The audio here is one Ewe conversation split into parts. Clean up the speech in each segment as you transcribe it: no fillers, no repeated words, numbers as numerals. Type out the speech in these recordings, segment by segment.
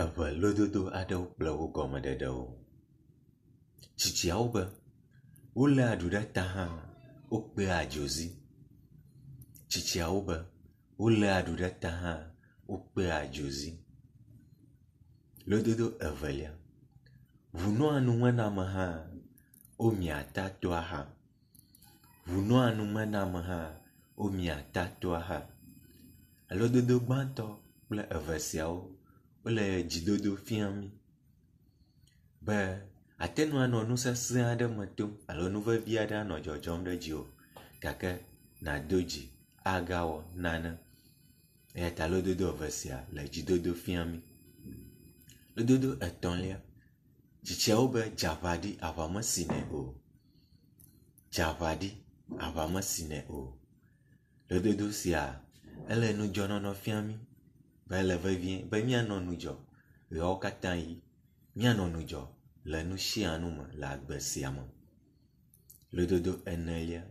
Eŋelododo aɖewo kple wo gɔmeɖeɖewo. Tsitsiawo be, wolé aɖu ɖe ta hã wokpea dzozi. Tsitsiawo be, wolé aɖu ɖe ta hã wokpea dzozi. Lododo evelia, ŋu nɔa nume na ame hã womia ata toa xa. Ŋu nɔa nume na ame hã womia ata toa xa. Lododo gbãtɔ kple eve siawo wole dzidodo fia mí be ate ŋu anɔ nu sesẽ aɖe me tom alo nu vevi aɖe anɔ dzɔdzɔm ɖe dziwò gake nàdo dzi agawɔ nane. Eya ta lododo eve sia le dzidodo fia mí. Lododo etɔ̃lia, tsitsiawo be dze aʋa ɖi aʋa mesinɛ o. Dze aʋa ɖi aʋa mesinɛ o. Lododo sia ele ŋudzɔnɔnɔ fia mí be ele vevie be míanɔ ŋudzɔ ɣeawo katã ɣi. Míanɔ ŋudzɔ le nu sia nu me le agbe sia me. Lododo enelia,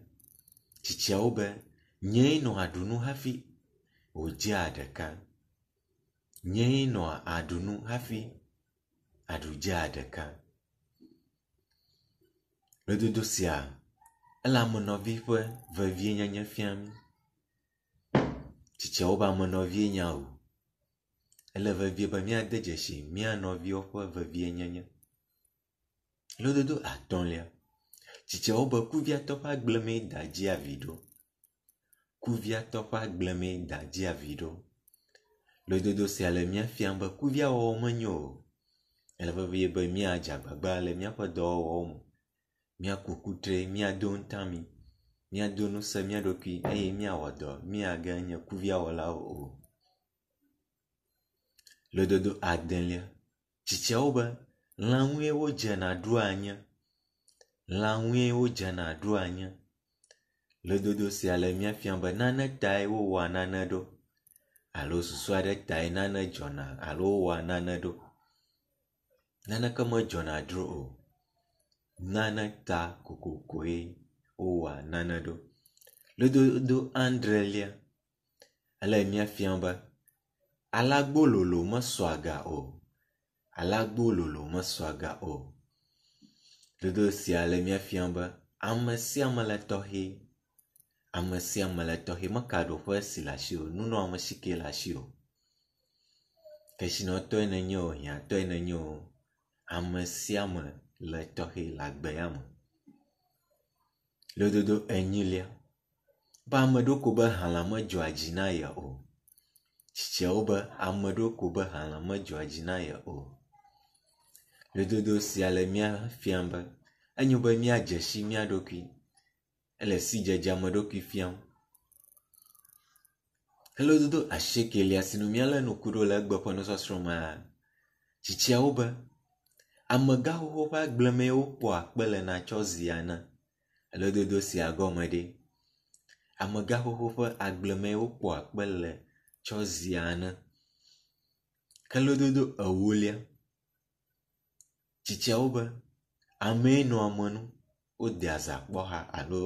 tsitsiawo be nyee nɔa aɖu nu hafi wòdzea ɖeka. Nyee nɔa aɖu nu hafi aɖu dzea ɖeka. Lododo sia ele amenɔvi ƒe vevienyenye fia mí. Tsitsiawo be amenɔvie nya o. Ele vevie be míade dzesi mía nɔviwo ƒe vevienyenye. Lododo atɔ̃lia, tsitsiawo be kuviatɔ ƒe agblemee da dzia vi ɖo. Kuviatɔ ƒe agblemee da dzia vi ɖo. Lododo sia le mía fiam be kuviawɔwɔ menyo o. Ele vevie be míadze agbagba le míaƒe dɔwɔwɔwo me. Míaku kutre, míado ŋutami, míado ŋusẽ mía ɖokui eye míawɔ dɔ míaganye kuviawɔlawo o. Lododo adelia, tsitsiawo be lã ŋue wodzena ɖoa nye. Lã ŋue wodzena ɖoa nye. Lododo sia le mía fiam be nane tae wowɔa nane ɖo alo susu aɖe tae nane dzɔna alo wowɔa nane ɖo. Naneke medzɔna dzro o. Nane ta kokokoe wowɔa nane ɖo. Lododo adrelia, ele mía fiam be alagbololo mesɔa ga o. Alagbololo mesɔa ga o. Dodo sia le mía fiam be ame sia ame le tɔxɛ. Ame sia ame le tɔxɛ meka ɖoƒe si le asiwò o, nunɔamesi ke le asiwò. Kesinɔtɔe nènye o, hiãtɔe nènye o, ame sia ame le tɔxɛ le agbe ya me. Lododo enyilia, be ame ɖoko be halã medzɔa dzi na ye o. Tsitsiawo be ame ɖoko be halã medzɔa dzi na ye o. Lododo sia le mía fiam be enyo be míadze si mía ɖokui. Ele sidzedze ame ɖokui fiam. Lododo asiekelia si nu míalé ŋku ɖo le egbe ƒe nusɔsrɔ̃ mea, tsitsiawo be amegãxoxo ƒe agblemee wokpɔa kpe lena tsɔ zia ne. Lododo sia gɔme ɖe? Amegãxoxo ƒe agblemee wokpɔa kpe le tsɔ zia ne. Ke lododo ewolia, tsitsiawo be amee nɔa ame nu wodea zakpɔha alo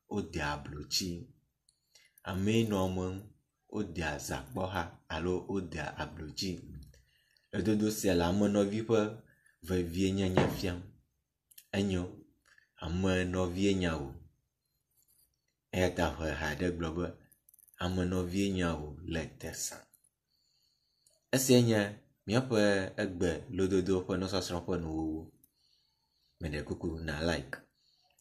wodea ablotsi. Amee nɔa ame nu wodea zakpɔha alo wodea ablotsi. Lododo sia le amenɔvi ƒe vevienyenye fiam. Enyo, amenɔvie nya wò. Eya ta ʋeha aɖe gblɔ be amenɔvie nya wò le te sã. Esia nye míaƒe egbe lododo ƒe nusɔsrɔ̃ ƒe nuwuwu. Meɖe kuku na like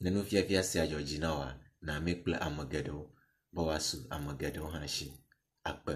ne nufiafia sia dzɔ dzi na wòa, na mí kple ame geɖewo be wòasu ame geɖewo hã si. Akpe.